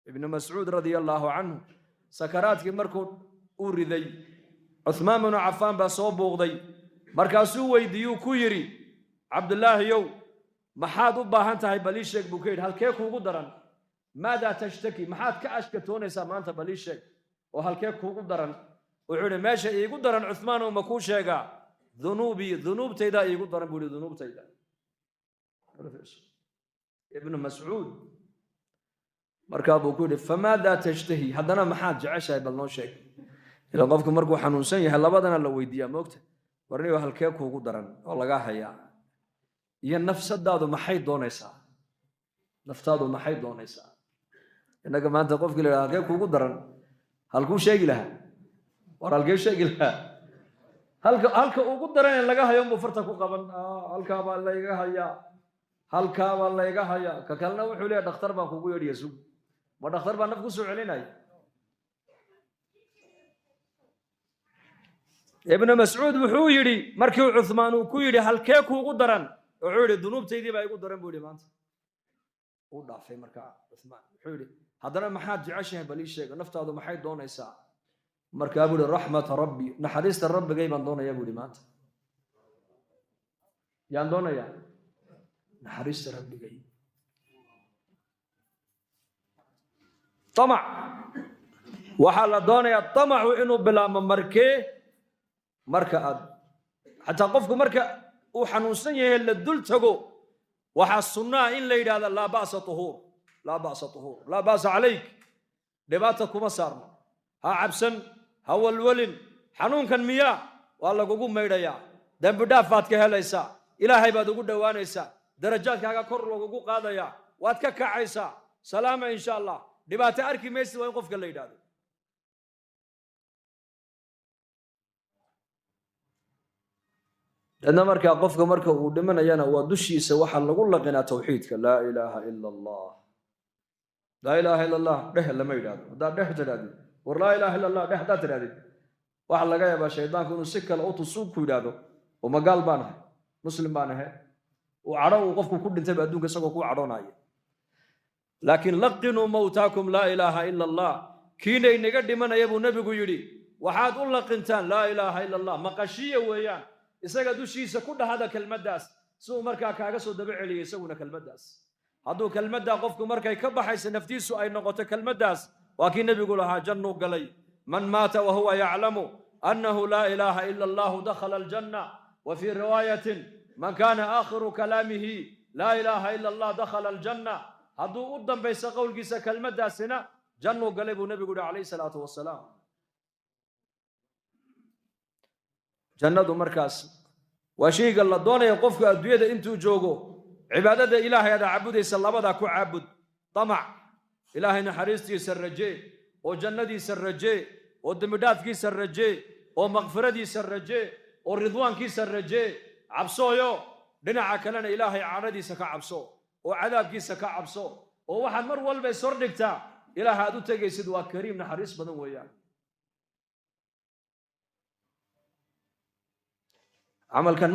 Ibnu Mascuud radia allaahu canhu sakaraadkii markuu uu riday, Cuhmaan binu Cafaan baa soo buuqday. Markaasuu weydiiyuu ku yidhi, Cabdulaahiyow, maxaad u baahan tahay? Bal ii sheeg, buu ka yidhi. Halkee kuugu daran? Maadaa tashtaki? Maxaad ka ashkatoonaysaa maanta? Bal ii sheeg oo halkee kuugu daran? Wuxuu yidhi, meesha iigu daran, Cuhmaanow, ma kuu sheegaa? Dunuubii, dunuubtaydaa iigu daran, buu yidhi, dunuubtayda. Ibnu Mascuud markaa buu ku yidhi, famaadaa tashtahi? Haddana maxaad jeceshahay? Bal noo sheeg. Ila qofku markuu xanuunsan yahay labadana la weydiiyaa, moogta? Warniyo, halkee kuugu daran oo lagaa hayaa? Iyo nafsadaadu maxay doonaysaa? Naftaadu maxay doonaysaa? Innaga maanta qofkii la yidhaha halkee kuugu daran, halkuu sheegi lahaa? War halkee sheegi lahaa? Halka ugu daran ee laga hayo unbuu farta ku qaban. Halkaabaa layga hayaa, halkaabaa layga hayaa. Ka kalena wuxuu leeyahy, dhakhtar baan kugu yeedhiya, sug. Ma dhakhtar baa naf ku soo celinaya? Ibnu Mascuud wuxuu yidhi, markii Cuhmaan uu ku yidhi halkee kuugu daran, wuxuu yidhi, dunuubtaydii baa igu daran, buu yidhi maanta. Uu dhaafay markaa Cuhmaan, wuxuu yidhi, haddana maxaad jeceshahay? Bal ii sheego, naftaadu maxay doonaysaa? Markaa buu yidhi, raxmata rabbi, naxariista rabbigay baan doonayaa, buu yidhi maanta. Yaan doonayaa? Naxariista rabbigay. Tamac waxaa la doonayaa, tamacu inuu bilaabmo markee? Marka aad xataa qofku marka uu xanuunsan yahay la dul tago, waxaa sunnaa in la yidhahda, laa ba'sa tuhuur, laa ba'sa tuhuur, laa ba'sa calayk, dhibaata kuma saarno, ha cabsan, ha walwalin. Xanuunkan miyaa waa lagugu maydhayaa, dembi dhaaf baad ka helaysaa, Ilaahay baad ugu dhowaanaysaa, darajaadkaaga kor lagugu qaadayaa, waad ka kacaysaa, salaama insha Allah, dhibaato arki maysid, waa in qofka la yidhahdo. Dadna markaa qofka marka uu dhimanayana waa dushiisa waxaa lagu laqinaa tawxiidka, laa ilaaha ila Allah. Laa ilaaha ila Allah dheh lama yidhahdo. Haddaad dheh tidhahdid, war laa ilaaha ila Allah dheh haddaad tidhahdid, waxaa laga yaabaa shaydaanku inuu si kale u tusuu ku yidhaahdo, oo magaal baan ahay, muslim baan ahay, uu cadho uu qofku ku dhintayba adduunka isagoo ku cadhoonaya. Laakiin laqinuu mawtaakum laa ilaaha ila Allah. Kiina inaga dhimanaya buu nebigu yidhi, waxaad u laqintaan laa ilaaha ila Allah, maqashiya weeyaan, isaga dushiisa ku dhahada kelmaddaas, si uu markaa kaaga soo daba celiyay isaguna kelmaddaas. Hadduu kelmaddaa qofku markay ka baxaysa naftiisu ay noqoto kelmaddaas, waa kii nebigu lahaa, jannuu galay. Man maata wahuwa yaclamu annahu laa ilaaha ila Allahu dakhala aljanna. Wa fii riwaayatin, man kaana aakhiru kalaamihi laa ilaaha ila Allah dakhala aljanna. Hadduu u dambayso qowlkiisa kelmaddaasina, jannuu galay, buu nebigu yihi calayhi salaatu wasalaam. Jannadu markaas waa shayga la doonaya qofku adduunyada intuu joogo. Cibaadada Ilaahay aad caabudaysa labadaa ku caabud: damac, Ilaahay naxariistiisa rajee, oo jannadiisa rajee, oo dembidhaafkiisa rajee, oo makfiradiisa rajee, oo ridwaankiisa rajee, cabsooyo. Dhinaca kalena Ilaahay cadhadiisa ka cabso oo cadaabkiisa ka cabso, oo waxaad mar walba ishordhigtaa Ilaah aad u tegaysid waa kariim, naxariis badan weeyaan. Camalkan